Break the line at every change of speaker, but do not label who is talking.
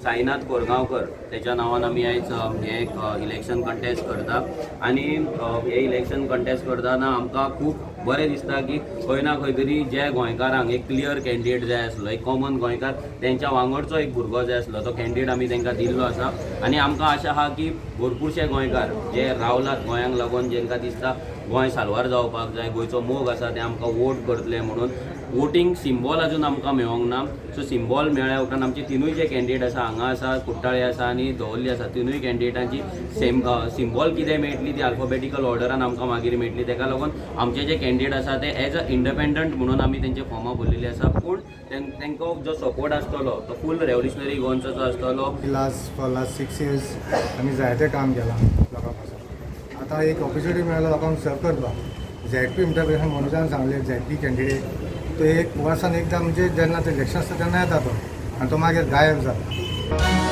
साईनाथ कोरगांवकर तेच्या नांवान आमी आयज हें एक इलेक्शन कंटेस्ट करता. आनी हें इलेक्शन कंटेस्ट करतना आमकां खूब बरें दिसता की खंय ना खंय तरी जे गोंयकारांक एक क्लियर कॅन्डिडेट जाय आसलो, एक कॉमन गोंयकार तेंच्या वांगडचो एक भुरगो जाय आसलो, तो कॅन्डिडेट आमी तांकां दिल्लो आसा. आनी आमकां आशा आहा की भरपूरशे गोंयकार जे रावलात गोंयांक लागून, जेंकां दिसता गोंय साल्वार जावपाक जाय, गोंयचो मोग आसा, ते आमकां वोट करतले म्हणून. वोटींग सिम्बॉल अजून आमकां मेळोंक ना. सो सिम्बॉल मेळ्ळ्या उपरांत आमचे तिनूय जे कॅन्डिडेट आसा, हांगा आसा, कुट्टाळे आसा आनी दवर्ली आसा, तिनूय कॅन्डिडेटांची सेम सिम्बॉल कितें मेळटली ती अल्फाबेटिकल ऑर्डरान आमकां मागीर मेळटली. तेका लागून आमचे जे कॅन्डिडेट आसा ते एज अ इंडिपेंडंट म्हणून आमी तेंचे फॉर्मां भरलेली आसा, पूण तेंकां जो सपोर्ट आसतलो तो फूल रेवल्युशनरी गोवन्साचो आसतलो.
For last 6 years आमी जायतें काम केलां लोकां पासून. आतां एक ऑपॉर्च्युनिटी मेळ्ळो लोकांक सर्व करपाक. झॅडपी म्हणटा पळय, मनोजान सांगलें, झॅडपी कॅन्डिडेट तो एक वर्सान एकदां, म्हणजे जेन्ना ते इलेक्शन आसता तेन्ना येता तो आनी तो मागीर गायब जाता.